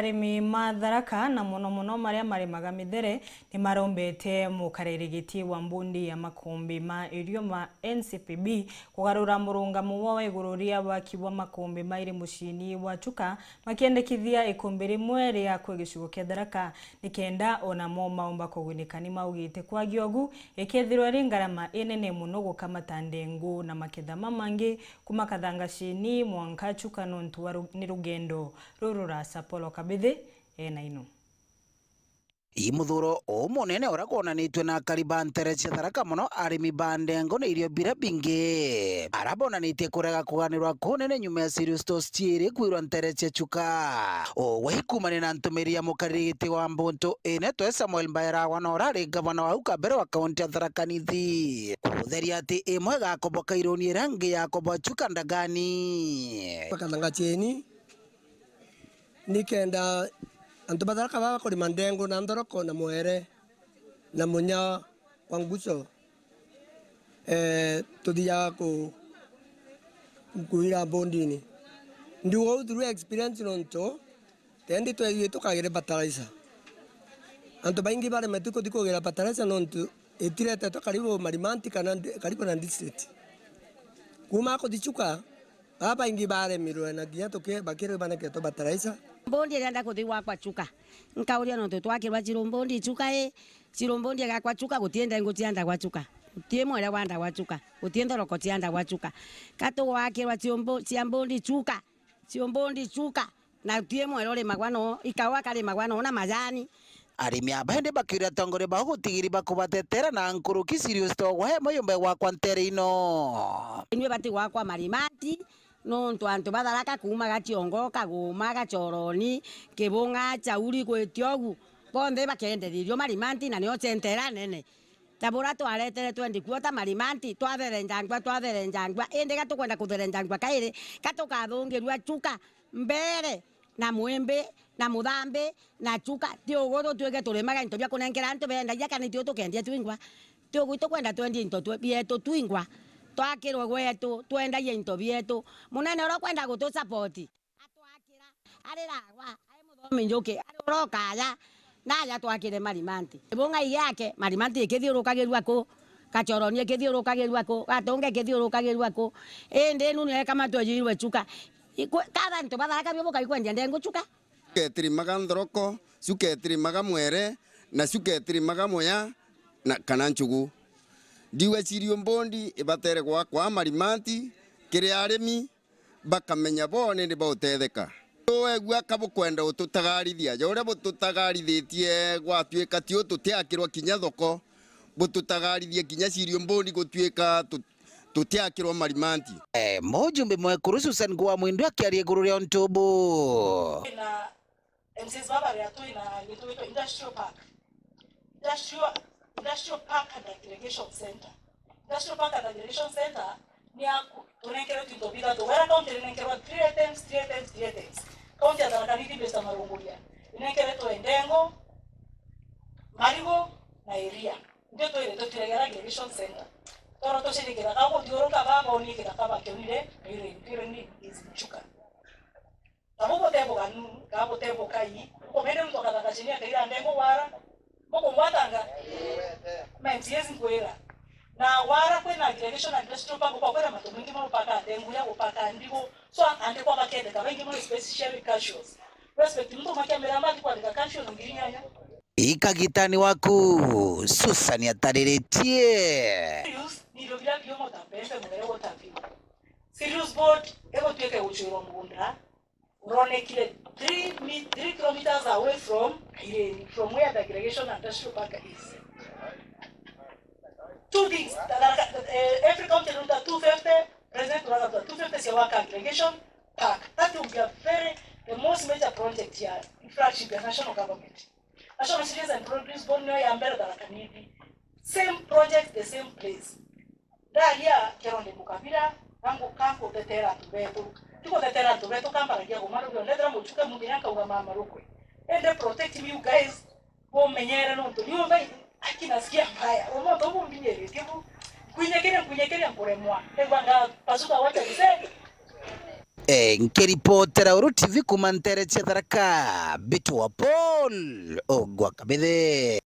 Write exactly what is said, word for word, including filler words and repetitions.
Arimi ma Tharaka, na mono mono maria marimaga mithere, ni marombete mukariri giti wa mbundi ya makumbi ma irio ma N C P B kugarura murungamo wao iguru ria waki bwa makumbi mairi muciini wa Chuka, makiendekithia ikumbi rimwe ria kwi gicigo kia Tharaka, nikenda onamo maumba kugunika. Ni maugite kwagia ugu, ikethirwa iri ngarama inene mono gukamata ndengu na maketha mamangi kuma Kathanga ciini mwanka Chuka nontu wa ru-, ni rugendo ruru ruraca. Paul Kabithi ena ino. I muthuro umunene uria gwonanitue na akari ba ntere cia Tharaka, mono arimi ba ndengu na irio biria bingi, aria bonanitie kurega kuganirwa kunene nyuma ya Sirius Stores ciiri kwirwa ntere cia Chuka. Ugwe ikumania na ntumiri ya mukariri giti wa mbuntu ine twe Samuel Mbairagwa, na urari ngavana wa au kabere wa kaunti ya Tharaka Nithi, kutheria ati imwe igakoboka iruni iria ingi yakoboa Chuka ndagani. Kathanga cieni, nikenda antu ba Tharaka baba kurima ndengu na nthoroko na mwere na munya kwa nguco, eh, tuthiaga ku-, kuira mbundini. Ndiuga uu through experience nontu tendi twethithie tukagire fertilizer. Antu baingi baremetwe kuthi kugira fertilizer nontu itiretetwe karibu Marimanti kana ndi-, karibu na district. Kuuma kuthi Chuka, Babaingi baremirwe na kinya tuki-, bakiri baneketwe fertilizer. Mbundi irienda kuthi gwakwa Chuka. Nkauria nontu twakirwa Chirumbundi Chuka i, Chirumbundi igakwa Chuka, gutii ndengu ciandagwa Chuka. Gutii mwere wandagwa Chuka. Gutii nthoroko ciandagwa Chuka. Ka tugwakirwa ciumbu-, cia mbundi Chuka. Ciumbundi Chuka. Na gutii mwere urimagwa no, ikawa karimagwa no na majani. Arimi aba indi bakiuria atongoria bao gutigiri bakubatetera na nkuruki Sirius Stores we mwe yumbe gwakwa ntere ino. Inywe bati gwakwa Marimanti, nontu antu ba Tharaka kuuma Gaciongo, Kaguma, Gachoroni, Kibung'a, Chauri, gwitia ugu, bonthe bakeendererio Marimanti na nio centre iria nene. Ta buria twaretere twenty quarter Marimanti, twatherenjangua, twatherenjangua, indi ga tukwenda kutherenjangua kairi, ga tukathungirua Chuka, mbere, na mwimbi, na muthambi, na Chuka, ti ugu tutwike turimaga into bia kunenkera antu bendagia, kana itio tukendia twingwa? Ti ugu itukwenda twendia into twe-, bietu twingwa, twakirwe gwetu, twendagia into bietu. Munene uria ukwenda gutu support, atwakira, ariragwa, ai muthomi njuki, ari uria ukaya, naja twakire Marimanti. Ibung'a igiake, Marimanti ikithiurukagirua ku, Gachoroni ikithiurukagirua ku, Gatunga ikithiurukagirua ku. Indi nuni ekamatwe ejirwe Chuka. Ikwe-, ka bantu ba Tharaka bio bukai kwendia ndengu Chuka? Cuka itirimaga nthoroko, cuka itirimaga mwere, na cuka itirimaga muya, na, kana nchugu. Ndiuga Sirius Stores ibatere gwakwa Marimanti kiri arimi, bakamenya bo nindi bautetheka. Twegua ka bukwenda ututagarithia, ja uria bututagarithitie gwatuika tiu tutiakirwa kinya thoko, bututagarithie kinya Sirius Stores gutuika tu-, tutiakirwa Marimanti. Eh, mujumbe mwekuru Susan Kuwa Mwindu akiaria iguru ria untu bu. Twina M C As baba ria twina gintu gitwa industrial park. Industrial, industrial park and aggregation center. Industrial park and aggregation center ni ya ku-, tunenkeretwe into bithatu. Wera county rinenkerwa three items, three items, three items. County ya Tharaka Nithi Mister Marunguria, inenkeretwe ndengo, marigu na iria. Ndio twire tutiragia aggregation center. Toro tuciri kithaka guthiuruka baba oni kithaka bakionire, ire, ire ni is Chuka. Nabo butebuganu, ka butebukai, ukumenya muntu akathaka chini akaira ndengo wara, mukungwatanga? Ma M C As nkwira. Na wara kwina aggregation and industrial park, ukakwira matu maingi mono, paka ndengu ya gupaka ndigo. So, andikwa bakendeka baingi mono, especially cashews. Respect, muntu umwe akiamira mati kwandika cashew na ngiri inyanya. Ikagitani waku, Susan atariritie. Serious, ni irio biria biumo ta mbembe, mugere, water view. Sirius Board, igutuika iguchwirwa mugunda, uronekire three mi-, three kilometers away from Kaireni, from where the aggregation and industrial park is. Two things, that are, eh, every county ruta two fifty, President ruta two fifty cia waka aggregation park. That will be a very, the most major project ya flagship ya national government. National Citizens and Produce Board niyo ya mbere Tharaka Nithi. Same project, the same place. Ndaria kero ndi mukabira, kangu, kangu tetera antu betu. Tiko tetera antu betu, kambaragia kumarugia, ndethera muchuke muthenya nkauga mama rukwe. Ende protect me, you guys, mumenyere nontu niu mbai, aki nasikia mbaya. Umonto ubu mbinyiritie bu. Nkuinyekeria, nkuinyekeria nkuremwa. Ndegwa nga pasuka wacha kusema. Eh, nkiripotera Uru T V kuma ntere cia Tharaka, Mbitwa Paul Ogwa Kabithe.